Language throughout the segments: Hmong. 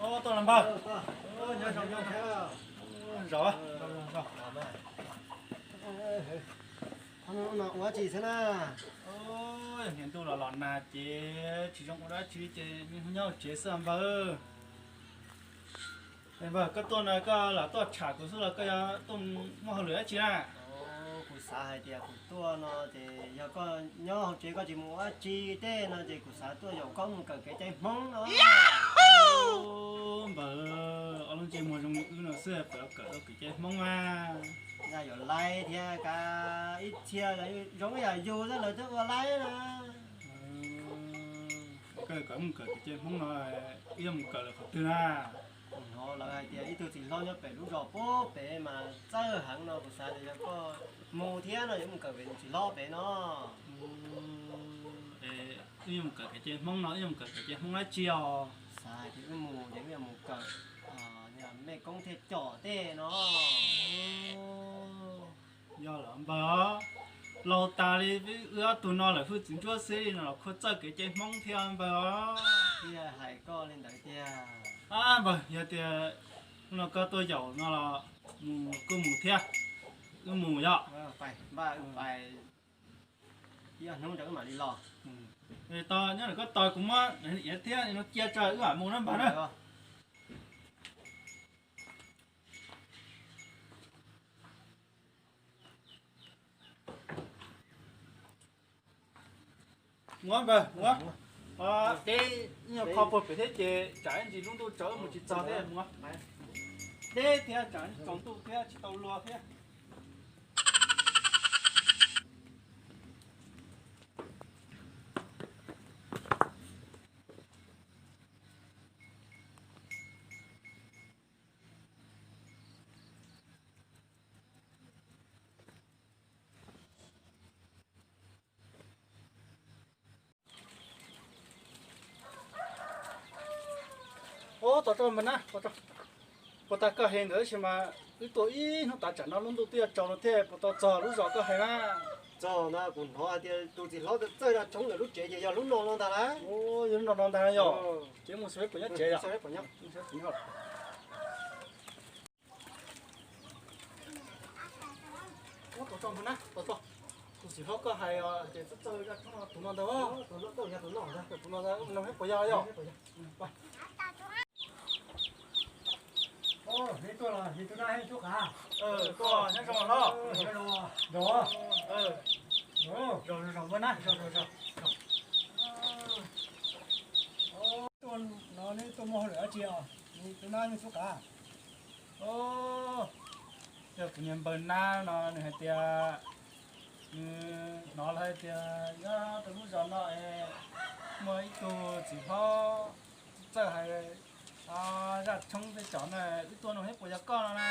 Tuaj los npawg. Nyob zoo, nyob zoo. Zos. Ua tsis xwb na. Hniav ntuj los los nag ces tsis zoo ua dab tsi ces nyob hauv tsev xwb npawg. Npawg, koj tuaj no koj lam tuaj tsham kuv xwb los koj yuav tuaj muaj hauj lwm dab tsi na? Kuv xav hais tias kuv tuaj no ces yog koj nyob hauv tsev koj tsis mus ua dab tsi tej no ces kuv xav tuaj yaum koj mus kawm kev cai Hmoob no. Npawg, ob lub ntsej muag zoo li wb no xwb puas yuav kawm tau kev cai Hmoob a? Yog yuav laib thiab kav ib txhia zoo ib yam yus xwb lawv twb ua laib na. Koj yuav kom mus kawm kev cai Hmoob no, wb yuav mus kawm lawm qhov twg na? Kuv hnov lawv hais tias ib tug txiv hlob nyob pem lub zos puag pem mas txawj heev no, kuv xav tias yog koj mus thiab no yuav mus kawm pem tus txiv hlob pem no. Wb yuav mus kawm kev cai Hmoob no, wb yuav mus kawm kev cai Hmoob dab tsi os? Xav tias wb mus ces wb yuav mus kawm mej koob thiaj com tej no. Yog los npawg, laus tas li wb ob tug no lawm hwj txiv ntsuab xwb li no los khuv txawj kev cai Hmoob thiab npawg os. Thiaj hais koj li ntawd tiag. Npawg, yog tias no koj tuaj yaum no los mus kuj mus thiab, wb mus yog. Npaj ib ob hnub rau wb mam li los. Tau nyob ntawm koj tos kuv muab iav thiab no cia tso wb mam mus na npawg na. Mus npawg, mus. Deb nyuag qho puag pem thiab ces tsam ib ntsis lub ntuj tsaus wb mus tsis txog thiab mus. Deb thiab tsam tsaus ntuj thiab tsis tau luag thiab. Ub, tos tso npawg na, puas tas koj hais ntawd tab sis mas wb tuaj ib hnub tas tsam no lub ntuj twb yuav tsaus no thiab puas tau txog lub zos koj hais na? Txog ntag, kuv hnov hais tias tus txiv hlob txawj zaj tshoob ntawm lub tsev ces yog lub no no ntag lauj. Ub, yog lub no no ntag yog. Ces mus xyuas peb puas nyob tsev yog. Ub, tos tso npawg na, tos tso. Tus txiv hlob koj hais ces txawj txawj zaj tshoob no tus no ntag. Tus no ntag, tus no ntag, tus no ntag, tus no peb puas yog yog. Neb tuaj los yog tus no yog tus qav? Tuaj nyob zoo los? Nyob zoo. Zoo zoo npawg na, zoo zoo zoo. Tuaj no neb tuaj muaj hauj lwm dab tsi os? Tus no yog tus qav. Yog kuv niag npawg Nab no nws hais tias, nws hnov lawv hais tias nyob rau lub zos no es muaj ib tug txiv hlob txawj hais zaj tshoob tej cov na, wb tuaj nug seb puas yog koj no na.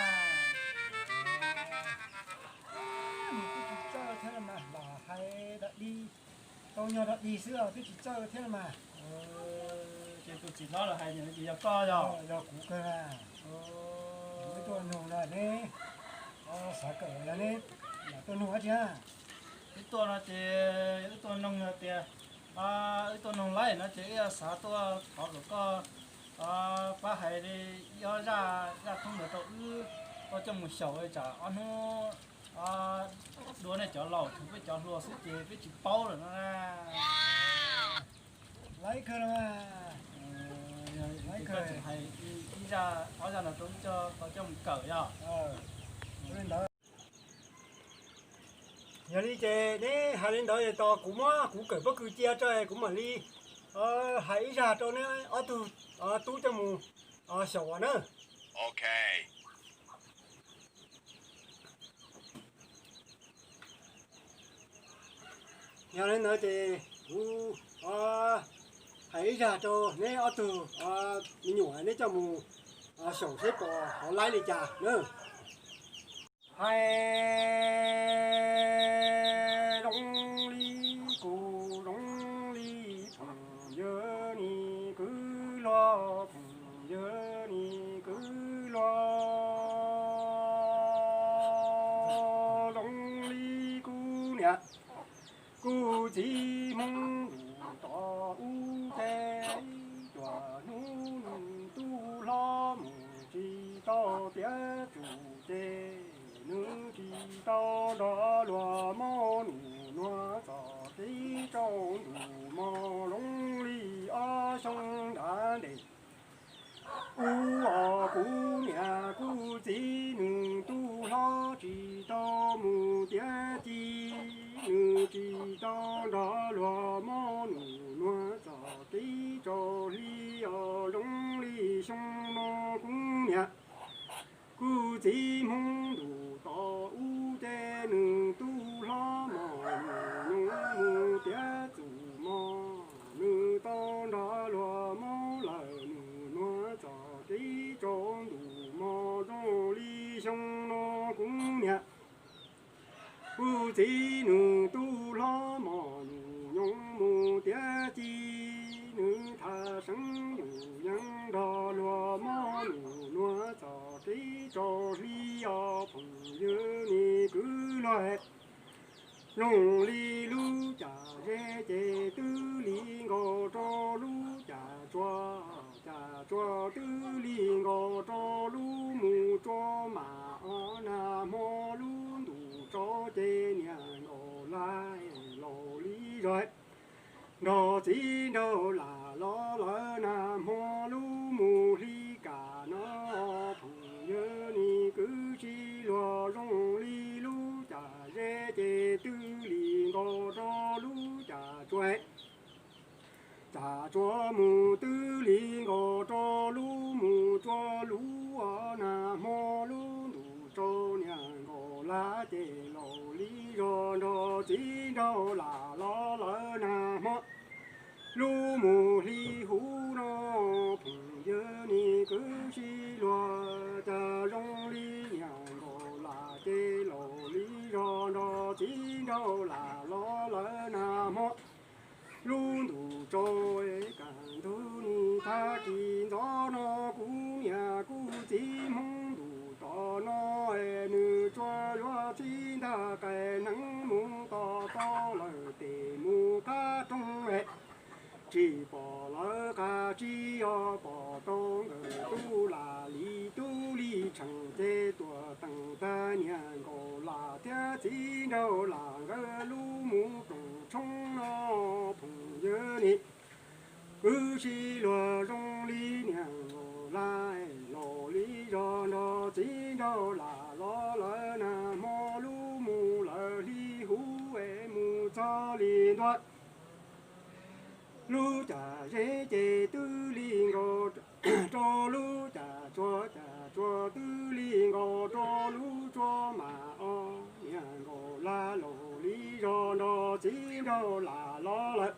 Nws twb tsis txawj thiab los mas, lam hais dog dig, tau nyuag dog dig xwb os, twb tsis txawj thiab los mas. Ces tus txiv hlob lawv hais tias yog koj yog? Yog kuv kawg na. Wb tuaj nug no neb xav kawm los neb lam tuaj nug dab tsi na? Wb tuaj no ces wb tuaj nug yog tias, wb tuaj nug laib no ces wb xav tuaj thov kom koj pab hais li ib ob zaj, zaj tshoob ntawd rau wb, koj coj mus xyaum tsam ob hnub dua nej cov laus, tshuav peb cov hluas xwb ces peb tsis paub lawm no na. Laib kawg los mas. Laib kawg, hais ib zaj ob zaj no rau wb coj, koj coj mus kawm yog. Yog li ces neb hais li ntawd es tos kuv muab kuv kawm pob kws cia tso es kuv mam li hais ib zaj rau neb ob tug tub coj mus xyaum os na. Yog li ntawd ces kuv hais ib zaj rau neb ob tug me nyuam neb coj mus xyaum seb puas laib li cas na. Hais zoo li kuv zoo li phooj ywg ni kwv luag, phooj ywg ni kwv luag, zoo li kuv niam kuv txiv Hmoob lus tom ub teb, ib cuag hnub nws tub hlob tau tiav tsum ces nws tsis tau nrog luag mob num nuav txog kev tsaus ntuj mog zoo li ob xyoo nrad ntej. Ub os, kuv niam kuv txiv nws tub hlob tsis tau mus tiav ci, nws tsis tau nrog luag mob num nuav txog kev tsaus hli os zoo li xyoo no kuv niam kuv txiv hmoov ntuj tos ub ces nws tub hlob mog nws nyob mus tiav tsum mog nws tau nrog luag mob lawm num nuav txog kev tsaus ntuj mog zoo li xyoo no kuv niam kuv txiv nws tub hlob mog nws nyob mus tiav ci, nws thav seev nws yeej nrog luag mob num nuav txog kev tsaus hli os phooj ywg ne kwv luag. Zoo li lub caij zeb ces twb li nkaus rau lub caij tsuas, caij tsuas twb li nkaus rau lub mus rau mam os nag hmo lub ntuj tsaus ces niam nkaus lais laus li zog nrog txiv nraug lam los lawm nag hmo lub mus hli kam no phooj ywg ne kwv tij luag zoo li lub caij zeb ces twb li nkaus rau lub caij tsuas. Caij tsuas mus twb li nkaus rau lub mus rau lub nag hmo lub ntuj tsaus niam nkaus lais ces laus li zog nrog txiv nraug lam los lawm nag hmo lub mus hli huv no phooj ywg ne kwv tij luag cas zoo li niam nkaus lais ces laus li zog nrog txiv nraug lam los lawm nag hmo lub ntuj tsaus kam ntug ni tag kis ntxov no kuv niam kuv txiv hmoov ntuj tos no nws tsuas yuav txij ntag qe hneev mus tos tau lawm tes mus qab rooj tsis pom lawv qab tsi os pom tau nkawd tub lam li tub li tsheej ces tuam teem tag niam nkaus lam thiab txiv nraug lam nkawd lub mus rooj tshoob no phooj ywg ne kwv tij luag zoo li niam nkaus lais laus li zog nrog txiv nraug lam los lawm nag hmo lub mus lawm hli huv es mus txog li ntua lub caij zeb ces twb li nkaus rau lub caij tsuas, caij tsuas twb li nkaus rau lub tsuas mas os niam nkaus lais laus li zog nrog txiv nraug lam los lawm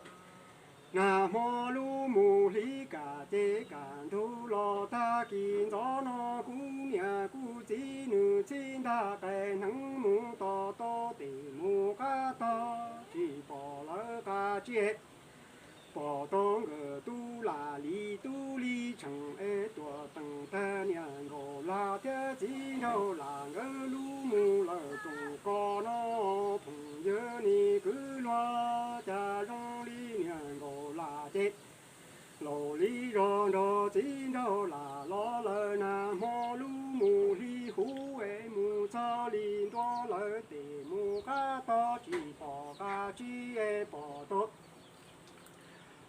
nag hmo lub mus hli kam ces kam ntug los tag kis ntxov no kuv niam kuv txiv nws txij ntag qe hneev mus tos tau tes mus qab tog tsis pom lawv qab tsi pom tau nkawd tub lam li tub li tsheej es tuam teem tag niam nkaus lais thiab txiv nraug lam nkawd lub mus lawm rooj kos no phooj ywg ne kwv tij luag cas zoo li niam nkaus lais ces laus li zog nrog txiv nraug lam los lawm nag hmo lub mus hli huv es mus txog li ntua lawv tes mus qab tog tsis pom qab tsi es pom tau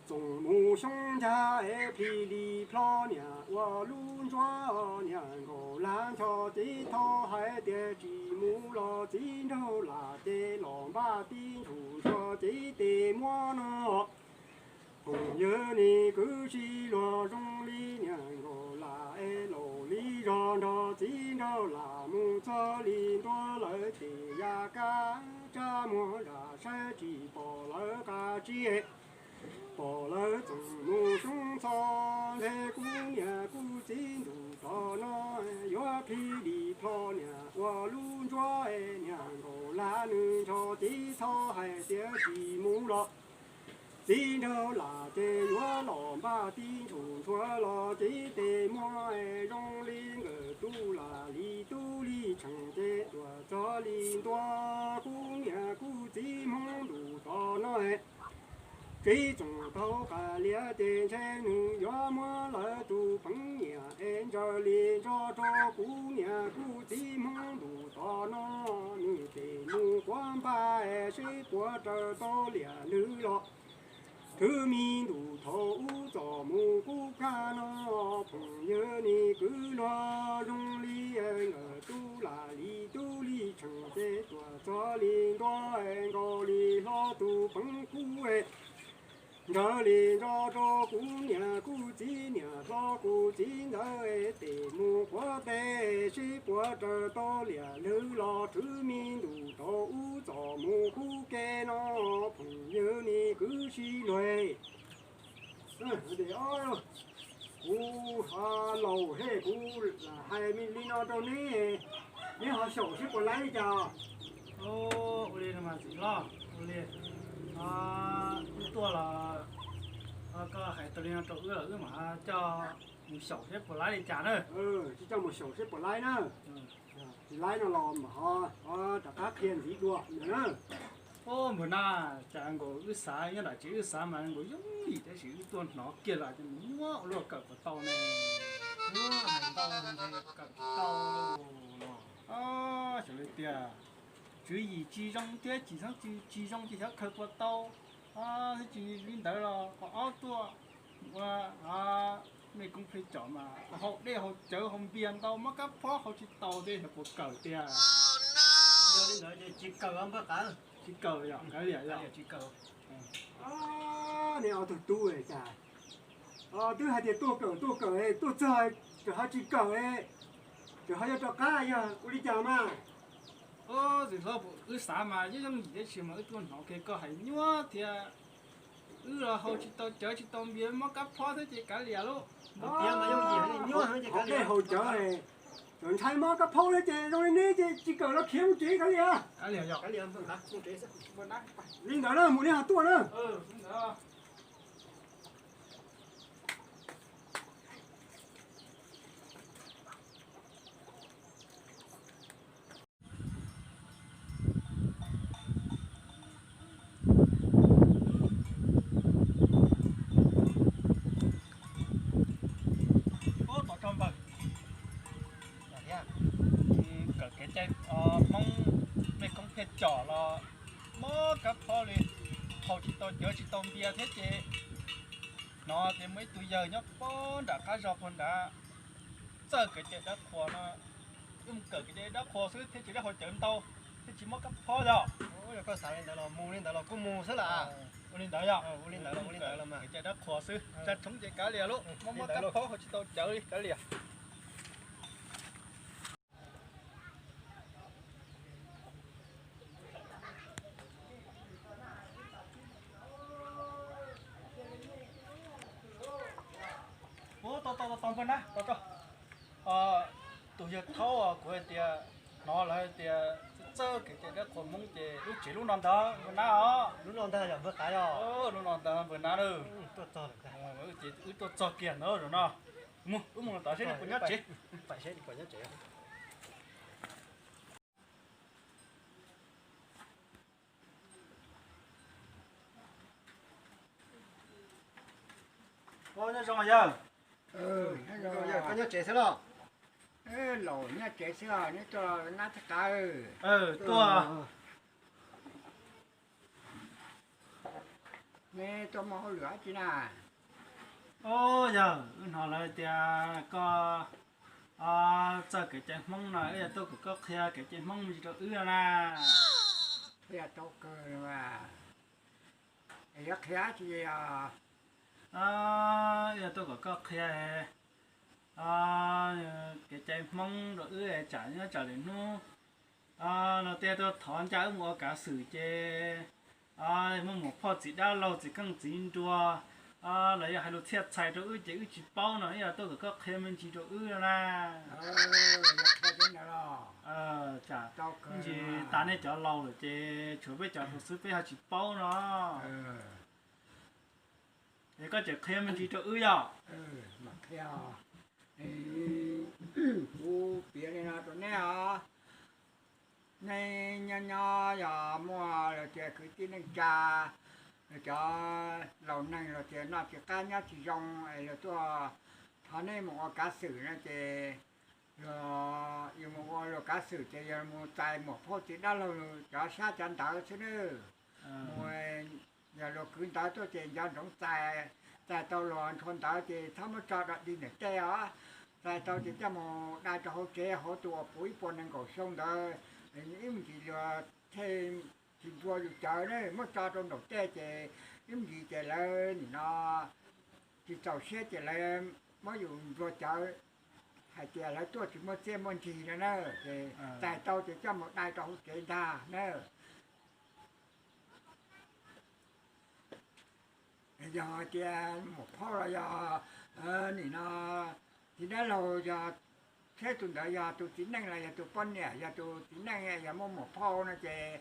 txoos mus xyoob ncag es plhis li plho niam ua lub ntsuab niam nkaus lais ncho txiv thov hais tias tsis mus los txiv nraug lam ces los npaj tib ntshua ntshua txiv tes muab no phooj ywg ne kwv tij luag zoo li niam nkaus lais es laus li zog nrog txiv nraug lam mus txog li ntua lawv tes ya kab tsab muag zam saib tsis pom lawv qab tsi pom lawv txoos mus xyoob txhos nthe kuv niam kuv txiv ntuj tos no yuav plhis li plho niam ua lub ntsuab niam nkaus lais nws ncho txiv thov hais tias tsis mus los txiv nraug lam ces yuav los npaj tib ntshua ntshua los txiv tes muab zoo li nkawd tub lam li tub li tsheej ces tuam txog li ntua kuv niam kuv txiv hmoob ntuj tos no Txiv txoov tau qas lias ces ntshe nws yuav muab lawv tus peev nyiam es ntsawg li nrog rau kuv niam kuv txiv Hmoob ntuj tos no. Nws tes mus quav npaj seb puas raws tau liam lwm los. Thwv me ntuj thaum ub txom mus kuv kab no, phooj ywg ne kwv luag zoo li nkawm tub lam li tub li tseem ces tuaj txog li ntua nkaus li hlob tus peev kub. Ntsawg li nrog rau kuv niam kuv txiv niam hlob kuv txiv ntxawm tes mus quav teb seb puas raws tau liam lwm los. Thwv me ntuj thaum ub txom mus kuv ke no, phooj ywg ne kwv sib luag. Kuv laus he kuv lam hais li no rau neb, neb ho xyaum seb puas laib li cas. Ua li no mas txiv hlob, ua li wb tuaj los koj hais tau li no rau wb los wb mam coj mus xyaum seb puas laib li cas na. Tsis coj mus xyaum seb puas laib na. Tsis laib no los mam ho rov qab qhia ntxiv dua na. Npawg Nab, cas nkaus wb xav nyob nram tsev wb xav mas nkaus yooj yim tab sis wb tuaj hnov kiag los ces mus nyuaj ua luaj kawm puas tau ne. Xyov li tias tswv yim tsis zoo thiab tsis xeeb tsis zoo ces xyov khaws puas tau thiab. Tsis li ntawd los qhov ob tuaj ua mej koob pheej com mas haus dej haus cawv haus npias ntau mob kab phob haus tsis tau thiab xyov puas kawm tiag. Yog li ntawd ces tsis kawm npawg Qav. Tsis kawm yom, kav liam yom. Tsis kawm. Nej ob tug tub cas twb hais tias tuaj kawm tuaj kawm tuaj txog tseem ho tsis kawm, tseem ho yuav rov qab yog ua li cas mas? Txiv hlob, wb xav mas yooj yooj yim tab sis mas wb tuaj hnov kiag koj hais nyuaj thiab. Wb los haus tsis tau cawv tsis tau npias mob kab phob thiab ces kav liam lauj. Haus dej haus cawv tseem ntshai mob kab phob thiab ces zoo li neb ces tsis kawm los khiav mus tsev kav liam. Li ntawd na mus nej ho tuaj na. Ub, tau tso npawg, kawm kev cai Hmoob mej koob thiaj com los mob kab phob li, haus tsis tau cawv tsis tau npias thiab ces hnov tias muaj ib tug yawg nyob pob nram qab zos puag nrad txawj kev cai dab qhuas no, wb mus kawm kev cai dab qhuas xwb thiaj tsis tau haus cawv ntau, thiaj tsis mob kab phob yog. Yog koj xav li ntawd los mus li ntawd los kuj mus xwb las. Ua li ntawd yog, ua li ntawd los ua li ntawd los mas kev cai dab qhuas xwb, tsa tshoob ces kav liam lauj, mob mob kab phob haus tsis tau cawv li kav liam. Ub, tau tau tau npawg Nab, tau tau. Tus yawg thaub kuv hais tias, hnov lawv hais tias txawj kev cai dab qhuas Hmoob ces lub tsev lub no ntag npawg Nab os. Lub no ntag yog npawg Qav yog. Lub no ntag npawg Nab na. Ces wb tuaj txog kiag ntawd zaum no. Mus, wb mus tod seb nws puas nyob tsev. Nyob zoo yawg. Koj nyob tsev xwb los? Laus nyob tsev xwb os, neb tuaj nab thiab qav. Tuaj. Neb tuaj muaj hauj lwm dab tsi na? Ub, yawg, wb hnov lawv tias koj txawj kev cai Hmoob no, wb yog tuaj kom koj qhia kev cai Hmoob me ntsis rau wb na. Qhia tau kawg, yuav qhia dab tsi os? Wb yog tuaj kom koj qhia kev cai Hmoob rau wb, tsam nyob tsam lwm hnub no tej tuaj thov ncaj wb mus ua kav xwm ces muaj mus phoj txiv dab laug txiv keej txiv nruas los yog hais lus txhiaj txhais rau wb ces wb tsis paub no, wb yog tuaj kom koj qhia me ntsis rau wb na. Tsam me ntsis tas nej cov laus lawm ces tshuav peb cov hluas xwb peb ho tsis paub no. Es koj tseem qhia me ntsis rau wb yog? Kuv piav li no rau neb os. Neb nyob nyob yog muaj los tias kwv tij neej tsa cov laus neeg los tias noj tsis qab nyob tsis zoo es luag tuaj thov neb mus ua kav xwm no ces, yus mus ua luag kav xwm ces yog mus txais muam phauj txiv dab laug cov sab cov ntawv xwb nawb. Mus, yog luag kwv ntawv tuaj ces nco ntsoov txais, txais tau luag nrhau ntawv ces txhob muab tso rau dig ntawm tej os. Txais tau ces coj mus dai rau hauv tsev hauv tus uas puv ib puas nees nkaum xyoo ntawd, ib me ntsis luag thiaj tsis nplua yus cawv ne, muab tso rau nraum tej ces ib me ntsis ces lawv nim no tsis txaus siab ces lawv muab yus nplua cawv hais tias lawv tuaj tsis muaj txiaj muaj ntsig no na, ces txais tau ces coj mus dai rau hauv tsev ntag na. Yog hais tias muam phauj los yog nim no txiv dab laug yog, thiab tus ntawd yog tus txiv neej los yog tus poj niam, yog tus txiv neej yog muaj muam phauj no ces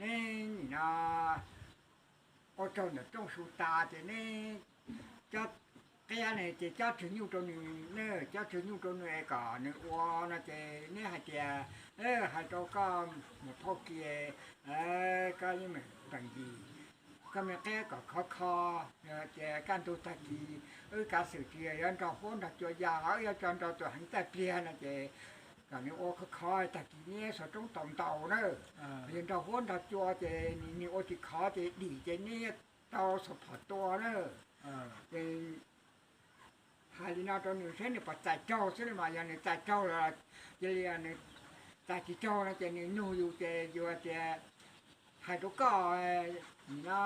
neb nim no ua tsaug ntawm rooj su tas ces neb cob qiab ne ces cob tswg nyuj rau nws ne, cob tswg nyuj rau nws es kom nws ua no ces neb hais tias, hais rau koj muam phauj kiag, koj yeej meem peem yim, koj me qab kom khov kho, tias kaj ntug tag kis wb kav xwm tsis yuav nrog huab nrog cua ya, wb yuav tso nrog tus heev txaij pliag no ces kom nws ua khov kho tag kis neb xuas roob tau ntau na. Yog nrog huab nrog cua ces nws ua tsis khov ces dim ces neb tau xuas phom tua na. Ces hais li no rau nws saib nws puas txais raug xwb mas yog nws txais raug los cia li, nws txais tsis raug no ces nws nug yus ces yus tias, hais rau koj nim no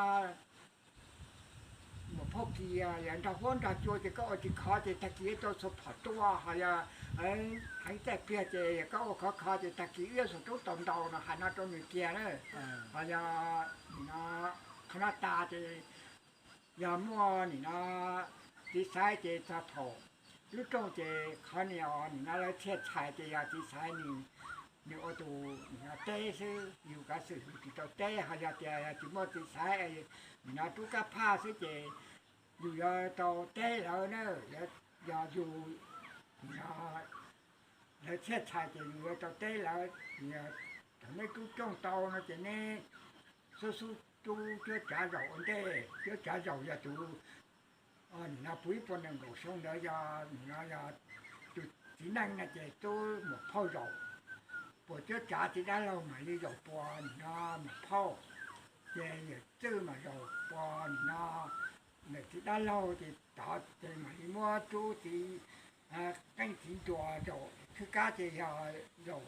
muam phauj kiag, yog nrog huab nrog cua ces koj ua tsis khov ces tag kis tau xuas phom tua, ho yog heev txaij pliag ces koj ua khov kho ces tag kis wb yuav xuas roob tau ntau no, hais no rau nws kiag na. Ho yog nim no qhov no tas ces yog muaj nim no txiv xaiv ces txog thaum lub rooj ces qhov nim no lawv txhiaj txhais ces yog txiv xaiv nws, nws ua tus nim no teb xwb, yus kav xwm yus tsis tau teb, ho yog tias yog tsis muaj txiv xaiv nim no rub kab phaj xwb ces yus yuav tau teb lawv na. Yog yus nim no lawv txhiaj txhais ces yus yuav tau teb lawv. Thaum neb rub rooj tau no ces neb xub xub rub cuab tsav zaum ua ntej, cuab tsav zaum yog tus nim no puv ib puas nees nkaum xyoo ntawd yog nim no yog tus txiv neej no ces tub muam phauj zaum, puas cuab tsav txiv dab laug mam li zaum puas nim no muam phauj, ces yawm txwj mam zaum puas nim no ntawm txiv dab laug ces tod ces mam li muab rub txiv qeej txiv nruas zaum, txhwb kab ces yog zaum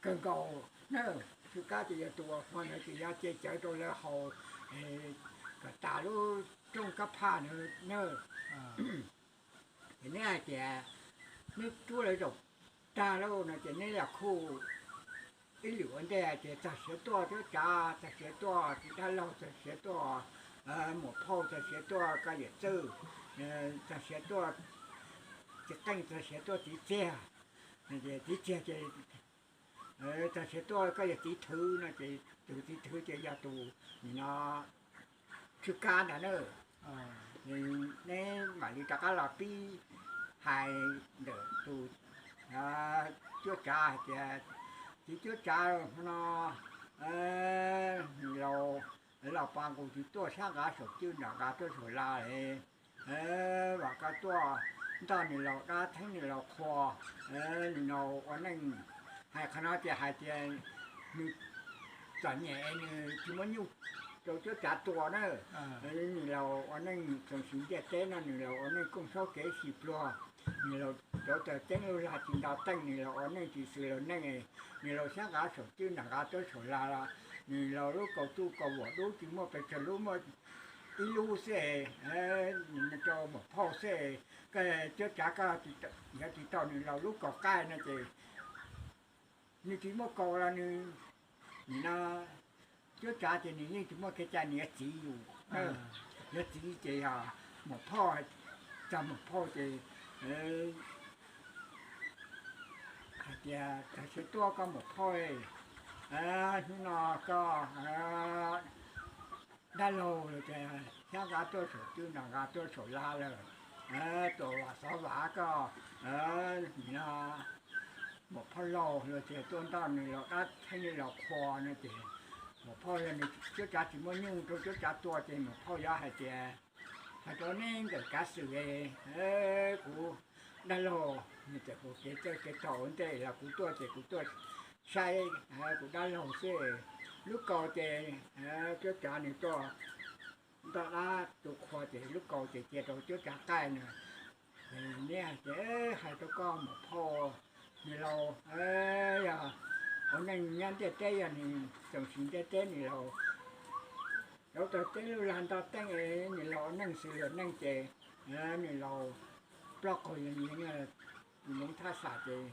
kawg nkaus na, txhwb kab ces yog tus uas hmo ntawd ces yog ce cawv rau lawv haus, kom tas lub rooj kab phaj ntawd na. Ces neb hais tias neb rub lawv zaum tag lauj no ces neb los khuj ib lwm ua ntej ces txog siav tuaj cuab tsav, txog siav tuaj txiv dab laug, txog siav tuaj muam phauj, txog siav tuaj koj yawm txwj, txog siav tuaj txiv qeej, txog siav tuaj txiv txiag, txiv txiag ces txog siav tuaj koj yog txiv thwv no ces tus txiv thwv ces yog tus nim no txhwb kab ntag na. Neb mam li rov qab los pib hais ntawm tus cuab tsav hais tias, txiv cuab tsav, hmo no nws laus, laus pa nqus tsis tuaj, sab nqa saum cwj nram nqa tuaj saum la li. Vam koj tuaj nrog nws laus dab theeb nws laus qhua, nws laus ua neej. Hais qhov no ces hais tias nws txom nyem nws tsis muaj nyuj rau cuab tsav tua na. Nws laus ua neej txoos siv ntiaj teb no, nws laus ua neej kooj saub kev sib pluag, nws laus rauv taws ceeb lub lag tsis nto teej, nws laus ua neej tsis xws laus neej, nws laus sab nqa saum cwj nram nqa tuaj saum la los, nws laus lub kaus txuj kaus vuam dub tsis muaj pes tsawg lub, muaj ib lub xwb, nws rau muam phauj xwb. Koj cuab tsav koj yuav tsis tau nws laus lub kaus qaij no ces nws tsis muaj kaus los nws, nim no cuab tsav ces nws yeej tsis muaj kev cai, nws yuav txiv yus, yuav txiv ces yog muam phauj, txog muam phauj ces hais tias txog siav tuaj koj muam phauj, hnub no koj dab laug los ces sab nqa tuaj saum cwj nram nqa tuaj saum la lawm, tuam vam xov vam koj, nim no muam phauj laus los ces tuaj nrog nws laus dab theeb nws laus qhua no ces Muam phauj yog nws cuab tsav tsis muaj nyuj rau cuab tsav tua ces muam phauj yuav hais tias, hais rau neb ntawm kav xwm, kuv dab laug nws txawm mus kev txawj kev txaus ua ntej los kuv tuaj ces kuv tuaj saib kuv dab laug xwb. Lub kaus ces cuab tsav nws tuaj nto dab tu qhua ces lub kaus ces cia rau cuab tsav qaij na. Neb hais tias, hais rau koj muam phauj, nws laus yog ua neej nyob ntiaj teb, yog nws txoos siv ntiaj teb, nws laus rauv taws teb lub lag nto teej, nws laus ua neej xws luag neej ces nws laus ploj qaug yees yees, nws thaj xam ces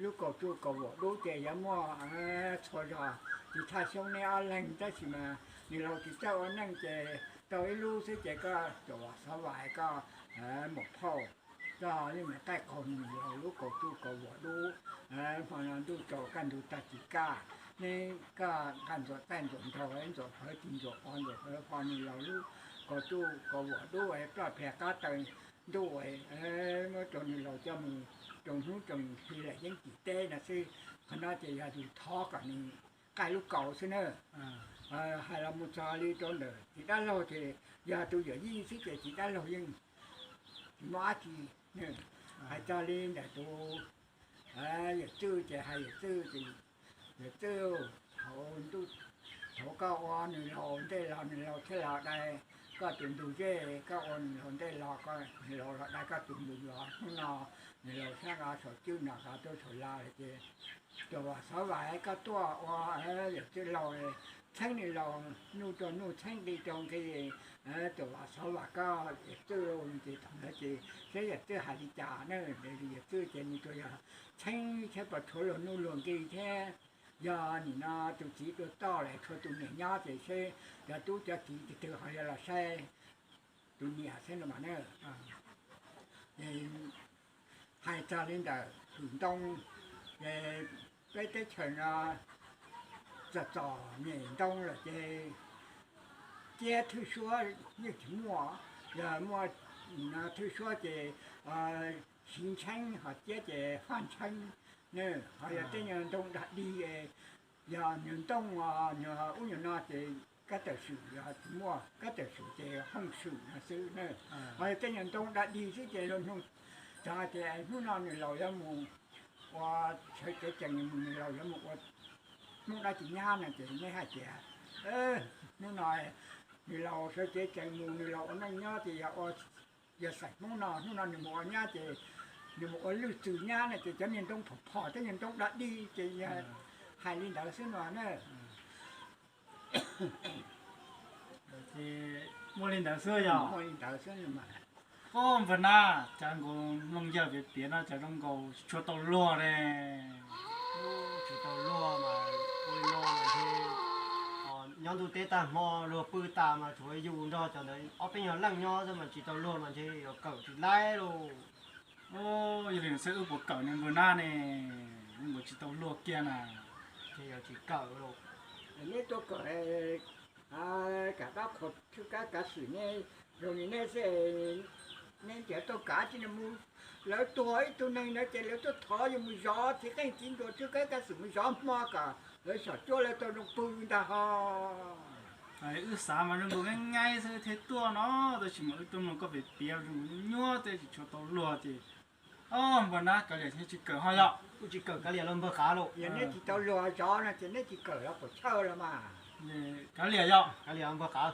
lub kaus tsuj kaus vuam dub ces yuav muaj txhua zog, tiv thaj xyoob neb ob leeg, tab sis mas nws laus tsis txawj ua neej ces tau ib lub xwb ces koj tuam xov vais koj muam phauj, koj yeej mus qaij qaug nws laus lub kaus tsuj kaus vuam dub. Hmo no ntuj tsaus kaj ntug tag kis kaj, neb koj nqa ntxuam txaij ntxuam nraug, ntxuam fawv tis ntxuam qos ntxuam fawv qos nws laus lub kaus tsuj kaus vuam dub ploj pliag qab taw ntuj, muab rau nws laus coj mus rau hnub rau hli lawm yeej tsis teb no xwb. Qhov no ces yog yus thov kom nws qaij lub kaus xwb na. Hais los mus txog li rau ntawm txiv dab laug ces yog tus yawm yij xwb ces txiv dab laug yeej tsis muaj dab tsi. Hais txog li ntawm tus yawm txwj ces hais yawm txwj ces, yawm txwj, thaum ntuj, thaum koj ua nws laus ntej los nws laus thiaj los dai koj tus ntug zej, koj ua nws laus ntej los nws laus los dai koj tus ntug zos. Hnub no nws laus sab nqa saum cwj no nqa tuaj saum lawm ces tuam vam xov vam koj tuaj ua yawm txwj laus, txheeb nws laus nuj rau nuj txheeb nqi rau nqi, tuam vam xov vam koj yawm txwj lauj. Ces thaum ntawd ces saib yawm txwj hais li cas na, yawm txwj ces nws tsuas yog txheeb thiab pom tshuav luag nuj luag nqi thiab. Yog nim no tus txiv dua toj lawm tshuav tus niam nyob ces seb cov tub cov kiv tus twg ho yuav los saib tus niam xwb no mas na. Hais txog li ntawm hwm ntoo, peb teb chaws no txom txom nyem ntoo lawm ces ciab thwj suab yeej tsis muaj. Yog muaj thwj suab ces siv ntsheeb, ho ciab ces faj ntsheeb. Ho yog tej nyuag ntoo dag dig, yog nyuag ntoo, nyuag ub nyuag no ces kab tawm swm, yog tsis muaj kab tawm swm ces hooj swm no xwb na. Ho yog tej nyuag ntoo dag dig xwb ces luag nug txog tias hnub no nws laus yuav mus ua sawv cev tsees mus, nws laus yuav mus ua hnub dab tsi nyab no ces neb hais tias hnub no nws laus sawv cev tsees mus, nws laus ua neej nyob ces yog ua, yog xaim hnub no, hnub no nws mus ua nyab ces nws mus ua lwj txwm nyab no ces cov niag ntoo phom phom tej niag ntoo dag dig ces yog hais li ntawd xwb no na. Muaj li ntawd xwb yog? Muaj li ntawd xwb. Npawg Nab, cas nkaus mloog yawg piav piav no cas zoo nkaus tsis tshua tau luag ne? Tsis tau luag mas ua li no mas ntshe nyob ntuj teb tag hmo luag pw tas mas tshuav yus nrog cov ntawd ob peb nyuag leej nyob xwb mas tsis tau luag mas ntshe yuav kawm tsis laib lauj. Yog li no xwb wb puas kawm ne npawg Nab ne? Wb nkaus tsis tau luag kiag na. Ntshe yuav tsis kawm lauj. Neb tuaj kawm kam dab qhuas thwj kab kav xwm ne, zoo li neb xwb, neb ntiav tuaj kav tsis mus. Lawv tuag ib tug neeg ntawd ces lawv tuaj thov yus mus zov txiv qeej txiv nruas thwj kab kav xwm mus zov hmo kom lawv xyom cuab lawv tau zoo pw ntag ho. Wb xav mas zoo nkaus nqaij nqaij xwb thiaj tuaj no, tab sis mas wb tuaj mloog koj piav piav zoo nkaus nyuaj nyuaj thiab tsis tshua tau luag ces, o, npawg Nab, kav liam tsis kawm ho yog? Kuj tsis kawm, kav liam los npawg Qav lauj. Yog neb tsis tau luag zov no ces neb tsis kawm los puas chawj los mas. Kav liam yog? Kav liam npawg Qav.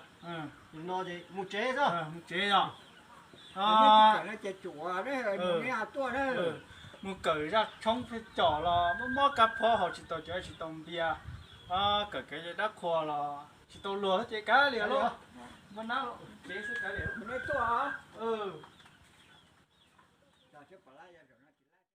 No ces mus tsev xwb. Mus tsev yog? Neb tsis kawm no ces tsum neb ho tuaj na. Mus kawm zaj tshoob thiaj com los mob mob kab phob haus tsis tau cawv tsis tau npias, kawm kev dab qhuas los tsis tau luag ces kav liam lauj. Npawg Nab, mus tsev xwb kav liam. Neb tuaj.